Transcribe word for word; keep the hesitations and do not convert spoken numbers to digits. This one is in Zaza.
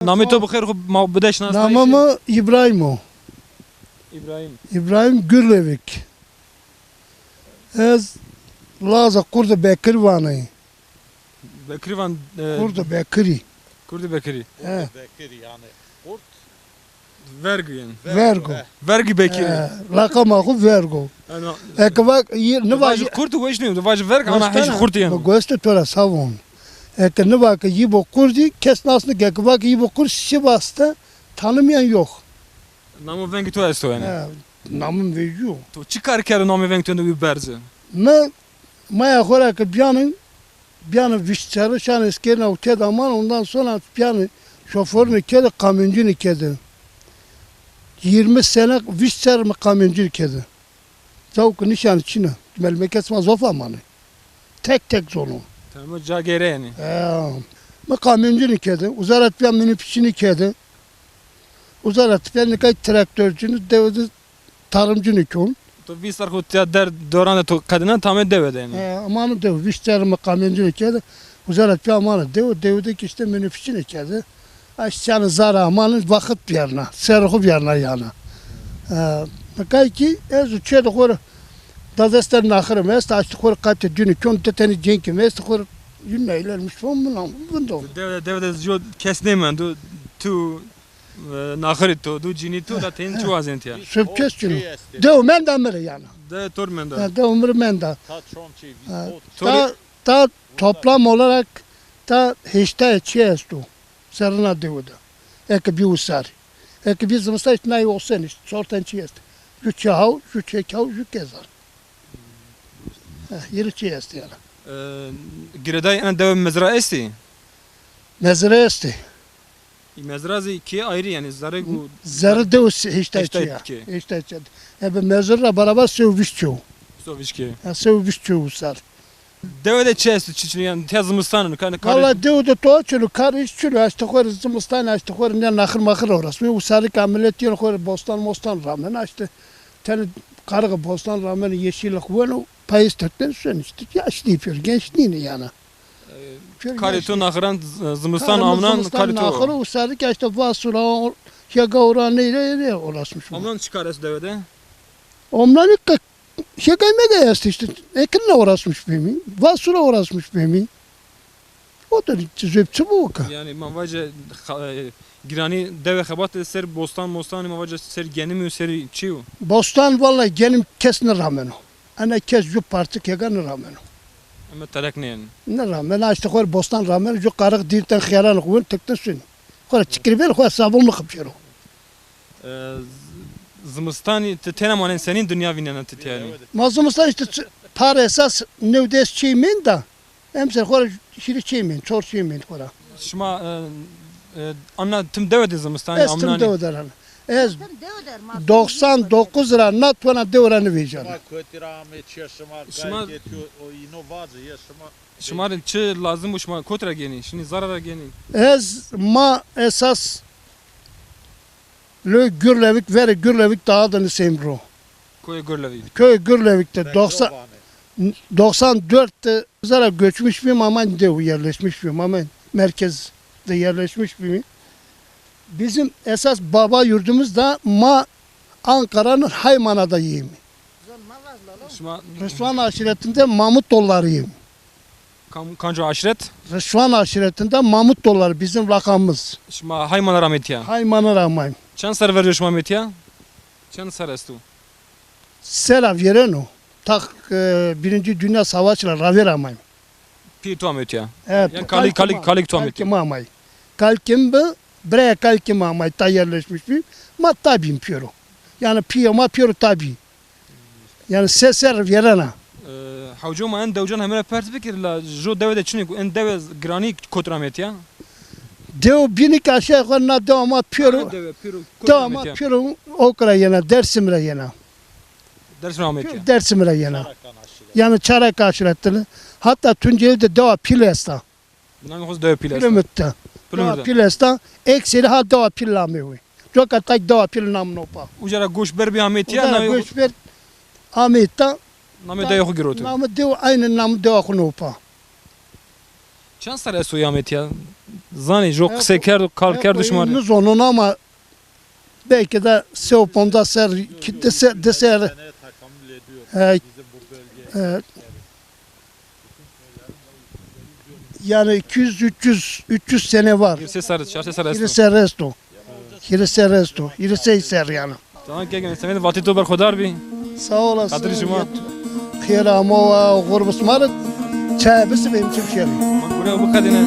Namê to bi xêr, xwu ma bide şinasnayîşê. Namê mi İbrahim o. İbrahim. İbrahim Gürlevik. Ez Laza Kurdu Bekir vanayî. Bekirî van, e, Kurdu Bekirî. Kurdu Bekirî. He. Bekirî yani. Kurt. Vergu yani. Vergu. Vergu. He. Vergu Bekirî. He. Laqama xwu Vergu. Eke vake yî, niva vajî yî Kurdu weş nîyo, vajî verg, ana hej Kurdu yani. Mi goste to ra savon. Eke niva ke yî bo Kurdî, kes nas nike, eke vake yî bo Kurd, Sivas de tanımayan yok. Namo vengê to esto yani. He, namim vejîyo. To çi kar kerdo namê veng to ende wî berze? Mi maya xo ra ke biyani, biyani vîst serrî şan eskerîna û ked aman, ondan sonra biyani şoforîni kedi, kamyoncunî kedi. Yirmi sene vîst serrî mi kamyoncunî kedi. Caw ki nîşan çin a. Memleket ma zof amanê. Tek tek zono. Tamam, ca gêre yani. He. Mi kamyoncunî kedi. Uza ra tiya minibusçunî kedi. Uza ra tiya nika traktorcunî, dewe de tarımcunî kon. To vîst serr xo tiya der doran de to qedina, tamê dewe de yani. He, amanî dewe, vîst serrî mi kamyoncunî kedi. Uza ra tiya amanî dewe, dewe de ki işte minibusçunî kedi. Aşt yanî zara amanî, vakit biyarna, serrî xo biyarna yana. E, mi kay ki ez û çê de xo ra dadeste naxirî mi est, aştî xo ra qatê dûnî kon, di tenî cenkî mi est, xo ra yûn neyler mişfon min am, vindo. Dewe de, dewe de jo kes nêmendo, tu, e, naxirî to, du cinî to, la tên çi wazên tiya? Sub kes çin o. Dew menda mi rê yana. De tor menda. Ha, dew mi rê menda. Ta çon çê, ha, vîst ot. Ta, ta toplam olarak ta heştay çi esto. Serrîna dewe de. Eke bî usar. Eke bî zimistan îşte nay oxsen îşte. Çor ten çi est. Ju çê haw, ju çê kaw, ju kezar. Heh, yirmi çi est yani. E, girêdayî ena dewe mezra estî? Mezra estî. Î mezra zî kê ayrî yani, zerrê û zerrê dewe heştay çi ya. Heştay çi. Ebe mezra ra beraber se û vîst çê o. Se û vîst kê. Ha, se û vîst çê usar. Dewe de çi esto, çi çin o yani, tiya zimistan o, kar, kar. Valla dewe de to çin o, kar îş çin o, aştî xo rê zimistan, aştî xo rê ne naxir maxir uğraşmê. Usarî ke milet yeno xo rê bostan mostan ramena, aştî tenê qarixî bostan ramena, yeşillik weno, payîz tekten suen îşte. Yaşlî pêro, genç nîne yani. Pêro karê to genç nîne. Naxiran, z-, zimistan amnan, karê to. Karê mi zimistan naxir, usarî ke aştî vasura, hega ora neyre, neyre uğraşmış. Amnan çi kar esto dewe de? Amnanî ke Şekay mekay est îşte. Ekinle uğraşmış bîmî. Vasura uğraşmış bîmî. O da zöp çi bu ki? Yani ma vace xa-, e, giranî dewe xebat de ser bostan mostan, ma vace ser genimî, ser çi yo? Bostan vallahi genim kes nêrameno. Ena kes ju parçe kega nêrameno. Eme terek nêyen. Nêrameno, aştî xo rê bostan rameno, ju qarix dîrten xeyaran xo win tiktin şin. Xo ra çikir ver, xo ra sabun mi xipşero. E, z-, zimistanî ti têna manên, senîn dinya vînena ti tênî? Ma zimistan îşte ç-, par esas new des çêy mên da. Emser xo ra hîrê çêy mên, çor çêy mên xo ra. Şima, e, e, ana tim dewe de zimistanî amnanî? Ez tim dewe de rana. Ez doxsan dokuz ra na tona dewe ra nêvejîyana. Şima kotî ra amê, çi şima, şima kay ketiyo, o îno vace ye şima. Şima rê çi lazim bo, şima kot ra genî? Şinî zara ra genî? Ez, ma esas Lo Gürlevik, verê Gürlevik daha da nisên ro. Koyê Gürlevik. Koyê Gürlevik de doksan, doksan dört de zara göçmüş bîm ama dew yerleşmiş bîm ama merkezde yerleşmiş bîm. Bizim esas baba yurdumuz da ma Ankara'nın Haymana'da yiyim. Şima Rısvan aşiretinde Mahmutlularıyım. Kam-, kanco aşiret? Rısvan aşiretinde Mahmutlular bizim lakamız. Şima Haymana ra amê tiya? Haymana ra amayım. Çend serr verco şima amê tiya? Çend serr esto? Sera vêreno. Tak, e, Birinci Dünya Savaşı ra ravêr amayım. Pî to amê tiya? E, yani kalî, kalkê kalî, ma, kalkê to amê tiya? Kalkê ma amay. Kalkê mi bi, biraya kalkê ma amay, ta yerleşmiş bî. Ma ta bîm pêro. Yani pîyê ma pêro ta bî. Yani se serr vêrena. E, hewco ma en dewcan heme ra pers bikir la jo dewe de çinê ku en dewe giranî kot ra amê tiya? Dew bînî ke aşağı xo na dewa ma pêro. Ha, dewe pêro kot ra amê tiya. Dewa ma pêro ok ra yena, Dersim ra yena. Dersim ra amê tiya. Dersim ra yena. Yani Çarek aşiretini. Hatta Tunceli de dewa Pil esta. Namê xo zî dewa Pil esta. Pilimit de. Pilimit de. Dewa Pil esta. Ekseri ha dewa Pil namê wi. Coka tak dewa Pil nam no pa. Uca ra goş ber bî amê tiya. Uca ra goş ber amê ta. Namê dewa xo girotî. Namê dewa, aynı namê dewa xo no pa. Çend serr esto ya Metîya? Zanî, jo qisey kerdo, kal kerdo şima rê? Nizonon ama belki de se û ponca serr, ki di serr, di serr. E, e, yani iki yüz, üç yüz, üç yüz sene var. Hîrê sey serr, çar sey serr esto. Hîrê serr esto. Hîrê serr esto. Hîrê sey serr yani. Tamam, keke, semedê vatê to berxwedar bî. Sağ olasın. Xatirê şima. Xêr amo, wa, xor bi sima rê. Çay bisi benim için bir şey. Ma gure biqedîne.